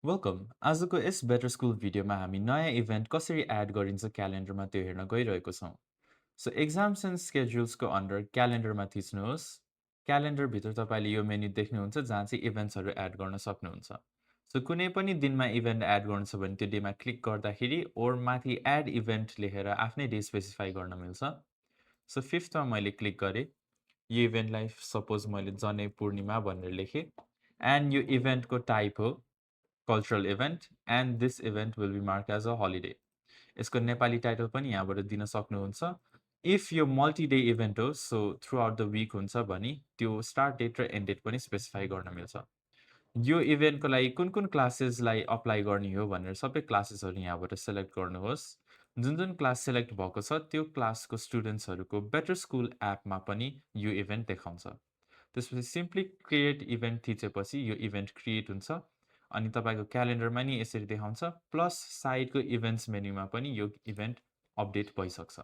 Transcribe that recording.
Welcome आजको यस better school भिडियोमा हामी नयाँ इभेन्ट कसरी एड गरिन्छ क्यालेन्डरमा त्यो हेर्न गइरहेको छौँ। सो एक्जाम्स एन्ड स्केड्युल्सको अन्डर क्यालेन्डरमा थिच्नुहोस्। क्यालेन्डरभित्र तपाईँले यो मेन्यु देख्नुहुन्छ जहाँ चाहिँ इभेन्ट्सहरू एड गर्न सक्नुहुन्छ। सो कुनै पनि दिनमा इभेन्ट एड गर्नु छ भने त्यो डेमा क्लिक गर्दाखेरि ओर माथि एड इभेन्ट लेखेर आफ्नै डे स्पेसिफाई गर्न मिल्छ। सो फिफ्थमा मैले क्लिक गरेँ। यो इभेन्टलाई सपोज मैले जनै पूर्णिमा भनेर लेखेँ एन्ड यो इभेन्टको टाइप हो cultural event and this event will be marked as a holiday. यसको नेपाली टाइटल पनि यहाँबाट दिन सक्नुहुन्छ। इफ यो मल्टी डे इभेन्ट हो so throughout the week हुन्छ भने त्यो स्टार्ट डेट र एन्ड डेट पनि स्पेसिफाई गर्न मिल्छ। यो इभेन्टको लागि कुन कुन क्लासेसलाई अप्लाई गर्ने हो भनेर सबै क्लासेसहरू यहाँबाट सेलेक्ट गर्नुहोस्। जुन जुन क्लास सेलेक्ट भएको छ त्यो क्लासको स्टुडेन्ट्सहरूको बेटर स्कुल एपमा पनि यो इभेन्ट देखाउँछ। त्यसपछि सिम्पली क्रिएट इभेन्ट थिचेपछि यो इभेन्ट क्रिएट हुन्छ अनि तपाईँको क्यालेन्डरमा नि यसरी देखाउँछ प्लस साइडको इभेन्ट्स मेन्युमा पनि यो इभेन्ट अपडेट भइसक्छ।